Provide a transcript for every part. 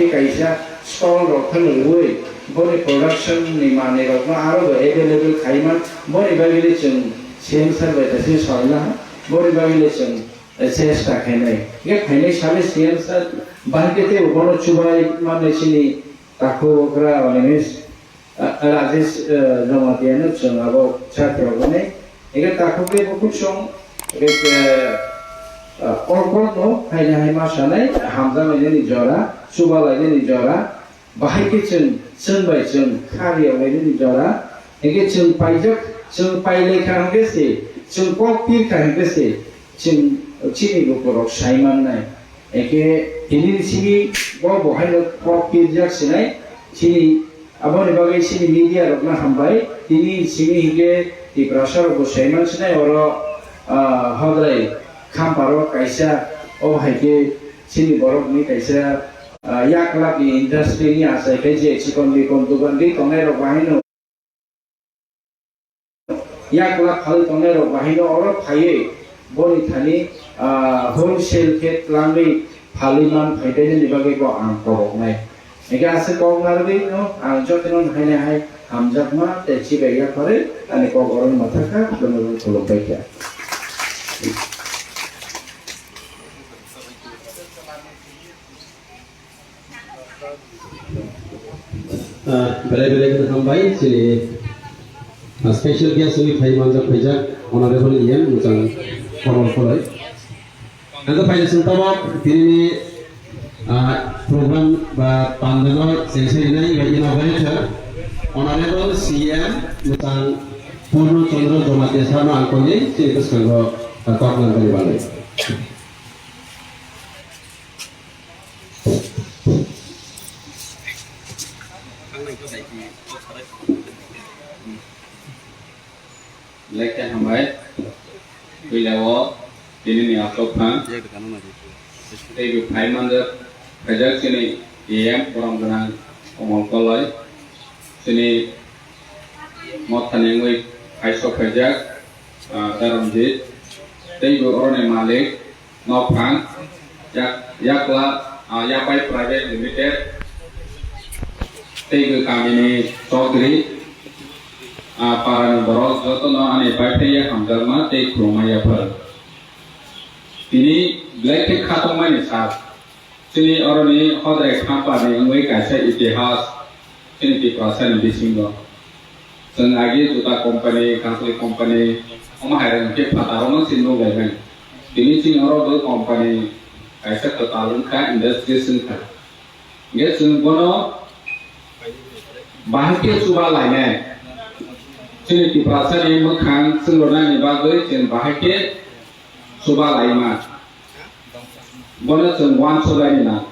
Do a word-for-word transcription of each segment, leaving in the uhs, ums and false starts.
kaisa stall rok phano rwui boni production ni manwi rokno aro bo available khaiman, boni bagwi le chwng C M sir bai kaisa salna, boni bagwi le chwng, eh, chesta khainai. Hwnkhe phainai sale C M sir bahai khe teibo bono chubai mannai chini takhuk okra Animesh, ah, Rajesh, eh, Jamatia no chwng abo chakra rwmani. Hwnkhe takhuk tei bukhuk song, hwnkhe, eh, ah, o kokno haino hai ma sanai, hamjaknai nini jora, chubalai nini jora, bahai khe chwng, chwng bai chwng kha riyok lai nini jora, hwnkhe chwng paijak, chwng pailai kha hwnkhe se, chwng kok pir kha hwnkhe se, chwng chini lukurok sai mannai. Hwnkhe tini simi bo bo haino kok pirjak sinai, chini aboni bagwi chini media rokno hambai. Tini simi hinkhe Tiprasa rokbo sai man sinai oro, ah, hodrai Khamparo kaisa, o hai khe chini borokni kaisa, ah, yak lak ni industry ni achai khe je chikon bikon dogan ri tongnai rok bahai no yak lak phalwi tongnai rok bahai no oro phaiwi boni thani, ah, wholesale khe twlangwi phalwi man phai tei nini bagwi bo ang koboknai. Hingkhe aswk kok narwgwi no ang jotono haino hai hamjakma tei chibai yapharwi ani kok oro no mathakha, jotono khulumbai kha. Ah, belai belai khe hambai chini, ah, special guest wngwi phai manjak phaijak Honorable E M Muchang Komal Koloi. Ang khe phaina chwng tabok tinini, ah, program ba pandano chengsa rinai ba inaugurator Honorable C M Muchang Purno Chandra Jamatia sir no ang koi chini bwskango, ah, kok nang kani bagwi. Belai khe hambai. Puila o tini ni aswk phan. Tei bo phai manjak, phaijak chini E M borom gwnang Komol Koloi. Chini mothani wngwi phai sok phaijak, ah, Daronjit. Tei bo oroni malik. Nokphang, Yak-, Yakla, ah, Yapai Private Limited, tei bo kamini Chaudhary, ah, parani borok jotono ani bai phaiya hamjakma tei khulumma yaphar. Tini belai khe khatungmani sal. Chini oroni hodrai khampani wngwi kaisa itihas chini Tiprasani bisingo. Chwng agi juta company, kangkli company, omo hai rok khe phatarokno chini nukgwi mani. Tini chini oro bo company kaisa kwtal wngkha, industries wngkha. Hingkhe chwng bono bahai khe chuba lainai. Chini Tiprasani mwkhang chwng rwnani bagwi chwng bahai khe chuba laima. Bono chwng uansuknai nang.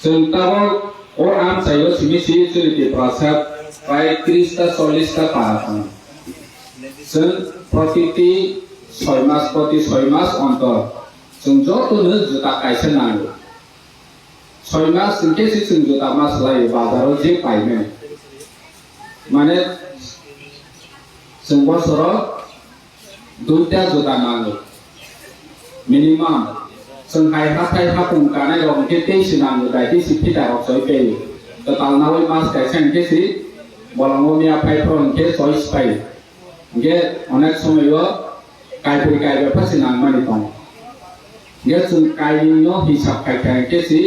Chwng tabok o amchaio simi si chini Tiprasa prai tris ta chollish ta para tongo. Chwng protiti soi mas, proti soi mas ontor chwng jotono juta kaisa nango. Soi mas hwnkhe se chwng juta ma swlaio bazaro je paimani. Mane chwng bosoro duita juta nango. Minimum chwng hai hathai hapung kanai rok hwnkhe tei se nango, dai tei se phita rok choi paio. Kwtal naui mas kaisa hwnkhe se bolongo miya phai phro hwnkhe choi se paio. Hingkhe onek somoio kaibri kaiba phasi nangmani tongo. Hingkhe chwng kainwino hisab khaikha hingkhe si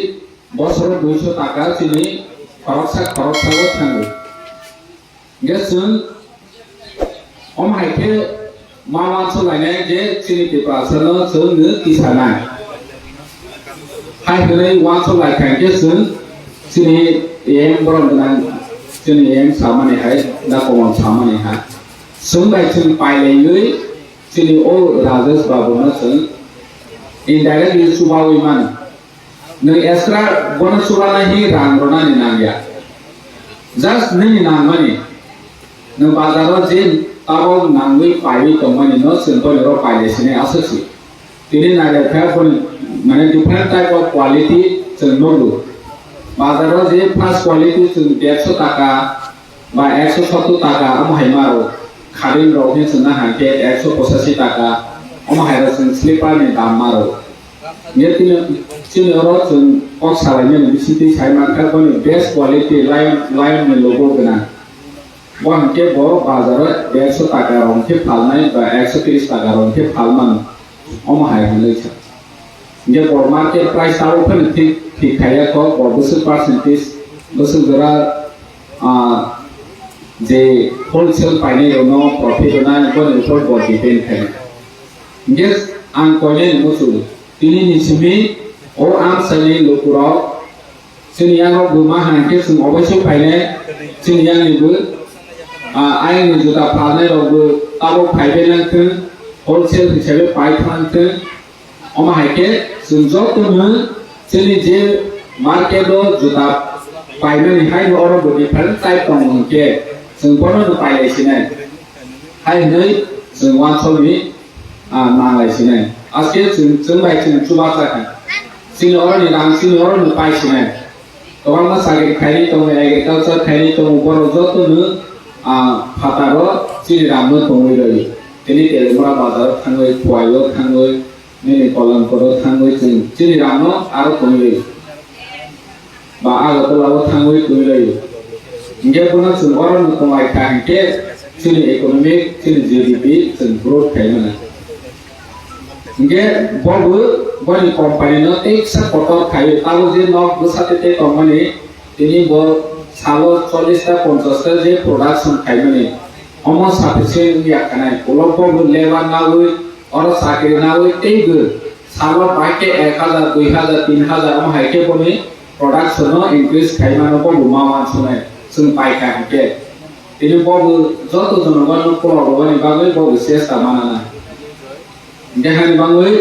bosoro duiso taka chini khoroksa khoroksa o thango. Hingkhe chwng omo hai khe ma uansuk lainai je chini Tiprasano chwng nw tisanai. Hai hwnwi uansuk laikha hingkhe chwng chini A M borom gwnang, chini A M samani hai da komon samani hai. Chwng bai chwng pailaiwi chini o Rajesh Babu no chwng indirectly chubawi mano. Nwng extra bono chubanai hi rang rwnani nangya. Just nini nangmani. Nwng bazaro je tabok nangwi paiwi tongmani no chwng bono ro pailai sinai aswk si. Tini nailai kha boni mane different type of quality chwng nugo. Bazaro je first quality chwng dersho taka ba ekso sottor taka omo hai maro. Khading rok hin chwngna hangkhe ekso pochashi taka omo hai rok chwng slipper ni dam maro. Nge tini chini oro chwng kok salaimani bisingtwi sai mankha boni best quality lion, lion ni logo gwnang. Bo hwnkhe bo bazaro dersho taka rok hwnkhe phalnai ba ekso tris taka rok hwnkhe phalmano. Omo hai hwnwi sa. Hwnkhe bo market price abo phano thik, thik khaiya kho, bo bwswk percentage, bwswk jora, ah, je wholesale painai rokno profit rwnai boni upor bo depend khainai. Hwnkhe ang koinai ni muchungo, tini ni simi o amchaini lukurok chini yango buma hangkhe chwng oboisoi phainai, chini yangnibo, ah, ayangni juta phalnai rokbo tabuk phaibai nangthwng, wholesale hisabe pai thangthwng. Omo hai khe chwng jotono chini je market o juta paimani haino oro bo different type tongo hwnkhe chwng bono no pailai sinai. Hai hwnwi chwng uansukni, ah, nanglai sinai. Aske chwng, chwng bai chwng chubacha kha. Chini oroni rang, chini oroni pai sinai. Kwbangma chakri khainai tongo, agriculture khainai tongo, borok jotono, ah, phataro chini rangno tongwi rwi. Tini Telemura bazaro thangwi, Khowai-o thangwi, nini Kolankoro thangwi chwng chini rangno aro tongwi rwi. Ba Agartala o thangwi tongwi rwi. Hwnkhe bono chwng oro no tongwi kha hwnkhe chini economic, chini G D P chwng growth khai mano. Hwnkhe bobo boni company no teisa kotor khai, abo je nok bwsa tei tei tongmani, tini bo salo chollish ta ponchash ta je production khaimani, omo sufficient wngya khanai. Ulo bobo labour nawi, oro chakri nawi teibo salo bahai khe ek hazar, dui hazar, tin hazar omo hai khe boni production no increase khai mano, bobo ma uansuknai chwng pai kha hwnkhe. Tini bobo joto jonogon no kolok rwbani bagwi bobo chesta manana. Hwnkhe hani bagwi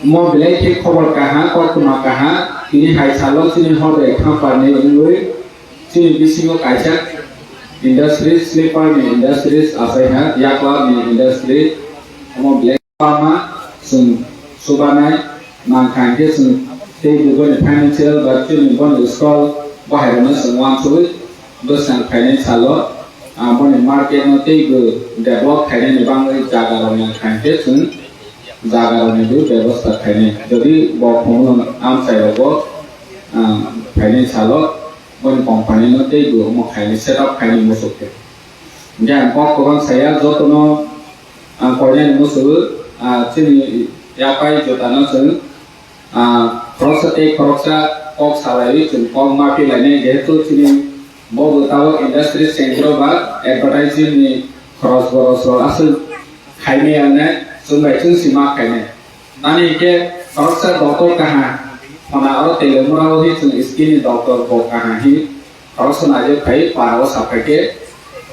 mo belai khe khobor kaha, koktwma kaha, tini hai salo chini hor bai kha parni wngwi chini bisingo kaisa industries, slipper ni industries achai ha, yakla ni industry, omo belai kwbangma chwng chubanai mankha, hwnkhe chwng tei boni financial ba chini boni stall bahai rokno chwng uansugwi bwskang phainai salo, ah, boni market no teibo develop khainani bagwi jaga rok nang kha hwnkhe chwng jaga rokni bo bebosta khainai. Jodi bo khumulwng amchai rogo, ah, phainai salo boni company no teibo omo khainai, set up khainai muchuk khe. Hwnkhe ang kok kwbang saya jotono ang koinani muchungo, ah, chini yapai jotano chwng, ah, khoroksa tei khoroksa kok salaiwi chwng kok ma pilainai, jehetu chini bo bwtao industry centro ba advertising ni khoros boros rok aswk khaimaya hwnwi chwng bai chwng si ma khainai. Nani hwnkhe khoroksa doctor kaha, phona oro Telemura o hi chwng skin ni doctor bo kaha hi, khoroksa naijak phai para o saphai khe,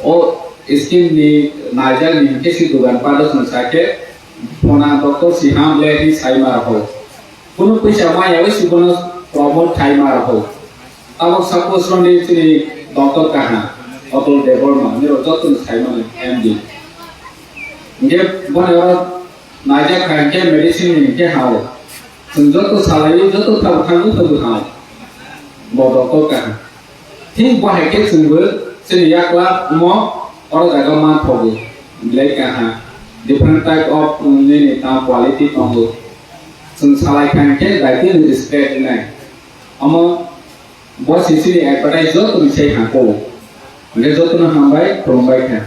o skin ni naijak ni hwnkhe si dugan pat o chwng sa khe, phona doctor si ham le hi sai ma rok. Kunu puisa maya wi si bono promote khai ma rok. Tabok suppose roni chini doctor kaha, Atul Debbarma, nirok joto ni sai mani M D. Hwnkhe boni oro naijak kha hwnkhe medicine ni hwnkhe hao. Chwng joto salaiwi joto tabuk thangwi tabuk hao. Bo doctor kaha. Thik bo hai khe chwngbo chini yakla omo oro jaga manthogo. Belai kaha. Different type of, um, nini tam quality tongo. Chwng salai kha hwnkhe daitino respect wngnai. Omo bo si chini advertise joto ni sai hangko. Hwnkhe jotono hambai, khulumbai kha.